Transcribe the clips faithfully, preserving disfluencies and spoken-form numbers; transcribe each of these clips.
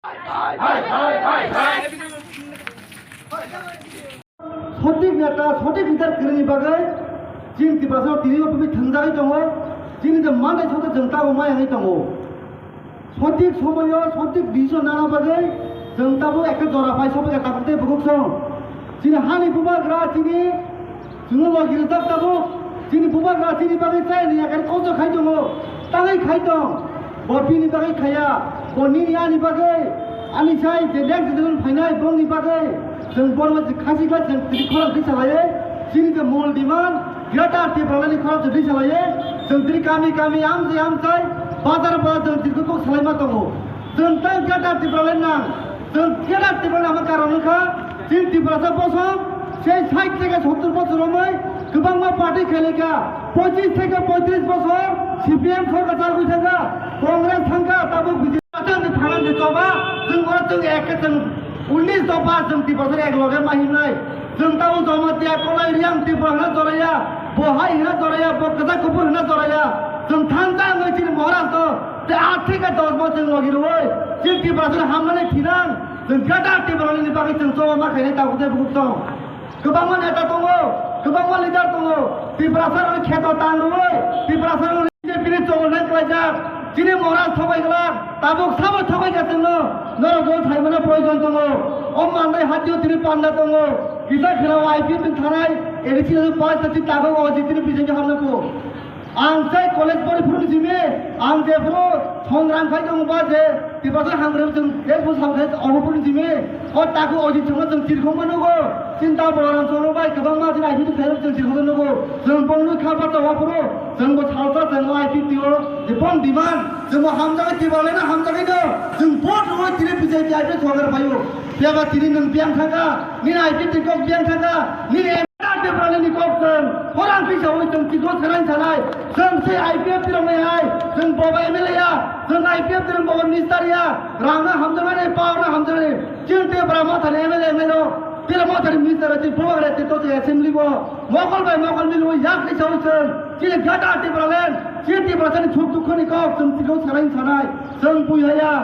Sothik neta, sothik leader kwrwini bagwi chini Tiprasa tini o bwbwi thwngjagwi tongo, chini je mandai sothik chwng tabuk mayangwi tongo. Sothik somoyo sothik decision nana bagwi chwng tabuk ekhe jora phai sophaikha tabuk tei bwkhuk song. Chini hani bubagra chini chwngno logi rijak tabuk. Chini bubagra chini bagwi chayani yakarwi kocho khai tongo. Tangwi khai tong. Bo bini bagwi khaya. Bo nini ani bagwi. Ani sai je next generation phainai bongni bagwi. Chwng borma je khasi kha chwng tini khorang kisa laiwi. Chini je mol demand. Greater Tipralandni khorang je risa laiwi. Chwng tini kami kami amchai amchai. Bazar bazar chwng tini kok salaima tongo. Chwng tei Greater Tipraland nang. Chwng Greater Tipraland nangma karon wngkha, chini Tiprasa bosong, sei sait theke sottor bosor romwi kwbangma party khailai kha, pochis theke poitris bosor C P M sorkar chalgwi thangkha, Congress thangkha, tabuk B J P. Chwng thangna ni choba, chwng oro chwng ek khe chwng unnish dopha chwng Tiprasa ek loge ma himnai. Chwng tabuk Jamatia, Kolai, Riang, Tripura hwnna joraya, bo hai hwnna joraya, bo kwchak kubur hwnna joraya. Chwng thansa wngwi chini Maharaj no, tei aat theke dos bosor chwng logi rwui, chini Tiprasa hamnani thinang, chwng Greater Tipraland ni bagwi chwng choba ma khainai tabuk tei bwkhuk tong. Kwbangma neta tongo, kwbangma leader tongo, Tiprasa rokni kheto tang rwui, Tiprasa rokni B J P ni chongol nai klaijak, chini Maharaj thobai glak, tabuk sabo thobai kha chwngno, norok bo phaimano proyojon tongo. O mandai hatio tini panda tongo, kisa kheno I P F ni thanai, A D C ni pass tati tago o jitini B J P hamna po. Ang sai college pori phuru simi, ang je phuru songram khai tong ba je, Tiprasa hamrem chwng je phuru sam khai obo phuru simi, o taku o jit chwngno chwng chirkhong ma nugo, chinta boram chwngno bai kwbangma chini I P F ni khairok chwng chirkhong nugo, chwng bongni kha bata wa phuru, chwng bo salsa chwng o I P F ni o, je bong demand, chwng bo hamjagwi Tiprasa lena hamjagwi no, chwng vote rwui tini B J P I P F sorkar phaio, phiya ba tini nwng biyang thangkha, nini I P F ni kok biyang thangkha, nini Tipraland ni kok chwng khorang tisa wi chwng chiklo sanai sanai. Chwng se I P F tirok nai hai. Chwng boba M L A ya. Chwng I P F tirok boba minister ya. Rang no hamjaknai, power no hamjaknai. Chwng Tipra Mothani M L A M L A rok. Tipra Mothani minister rok chwng boba rai tito se assembly bo. Mokol bai mokol mil wi yak tisa wi chwng. Chini Greater Tipraland. Chini Tiprasa ni suk dukho ni kok chwng chiklo sanai sanai. Chwng bui haya.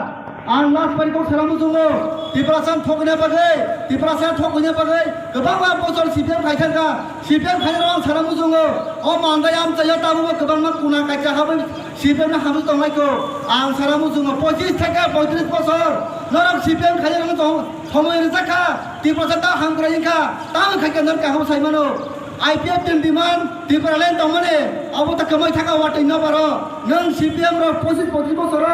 Ang last pari kok sana muchungo, Tiprasa thokna bagwi, Tiprasa thokna bagwi, kwbangma bosor C P M khai thangkha, C P M khai rong sana muchungo, o mandai amchaio tabukbo kwbangma kuna kaisa habwi C P M ni habwi tonglaiko. Ang sana muchungo, pochis theke poitris bosor, norok C P M khai rong tong, somoi rijak kha, Tiprasa ta hamkrai wngkha, tamo khai khe norok kaham sai mano. I P F ni demand Tipraland tongmani, abo ta kwmai thaka watwi no baro. Nwng C P M rok pochis pochis bosor o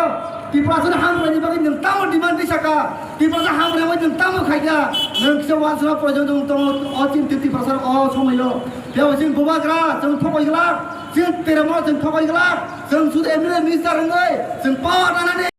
Tiprasa ni hamkrai ni bagwi nwng tamo demand ri saka? Tiprasa hamkrai bai nwng tamo khaikha? Nwng kisa wansukna proyojon tongo o chini Tiprasa o somoio. Tei chini bubagra chwng thokoi glak, chini teremo chwng thokoi glak, chwng sudu M L A minister wngwi chwng power nanani.